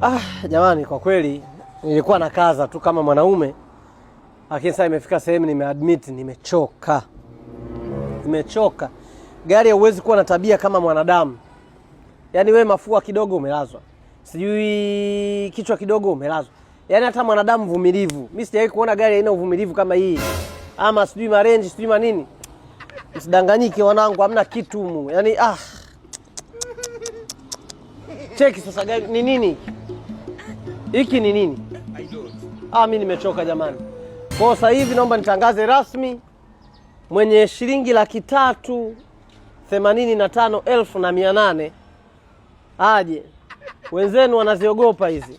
Ah, jamani, kwa kweli nilikuwa na kaza tu kama mwanaume, lakini sasa imefika sehemu nimeadmit nimechoka, nimechoka. Gari hauwezi kuwa na tabia kama mwanadamu, yaani we mafua kidogo umelazwa, sijui kichwa kidogo umelazwa, yaani hata mwanadamu mvumilivu. Mimi sijawahi kuona gari haina uvumilivu kama hii, ama sijui marenji sijui manini. Msidanganyike wanangu, hamna kitu humu, yaani ah, cheki sasa gari ni nini hiki? Ni nini? Ah, mi nimechoka jamani. Kwa sasa hivi naomba nitangaze rasmi mwenye shilingi 385,800 aje. Wenzenu wanaziogopa hizi,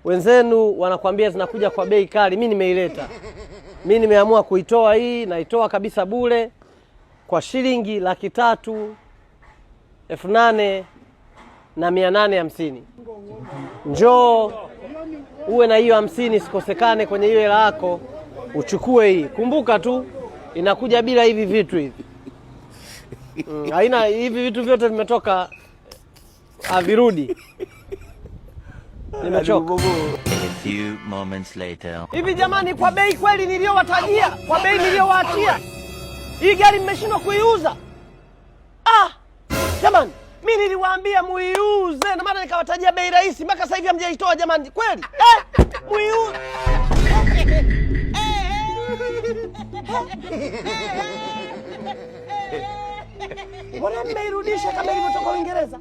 wenzenu wanakwambia zinakuja kwa bei kali. Mi nimeileta, mi nimeamua kuitoa hii, naitoa kabisa bure kwa shilingi 308,850. Njoo uwe na hiyo 50, sikosekane kwenye hiyo hela yako, uchukue hii. Kumbuka tu inakuja bila hivi vitu hivi. Haina hivi vitu vyote vimetoka, havirudi. Nimechoka. A few moments later. Hivi jamani, kwa bei kweli niliyowatajia, kwa bei niliyowaachia, hii gari mmeshindwa kuiuza? Ah, jamani, mi niliwaambia muiuze, na maana nikawatajia bei rahisi, mpaka sasa hivi hamjaitoa jamani, kweli eh, muiuze. Mbona mmeirudisha kama ilivyotoka Uingereza?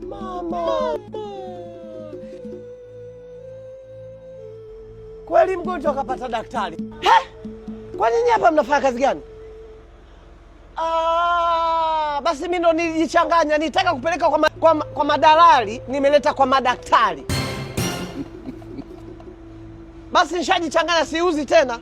Mama, kweli mgonjwa akapata daktari. He? Kwa nini hapa mnafanya kazi gani? Ah, basi mimi ndo nilijichanganya, nitaka kupeleka kwa madalali, nimeleta kwa madaktari. Basi nishajichanganya, siuzi tena.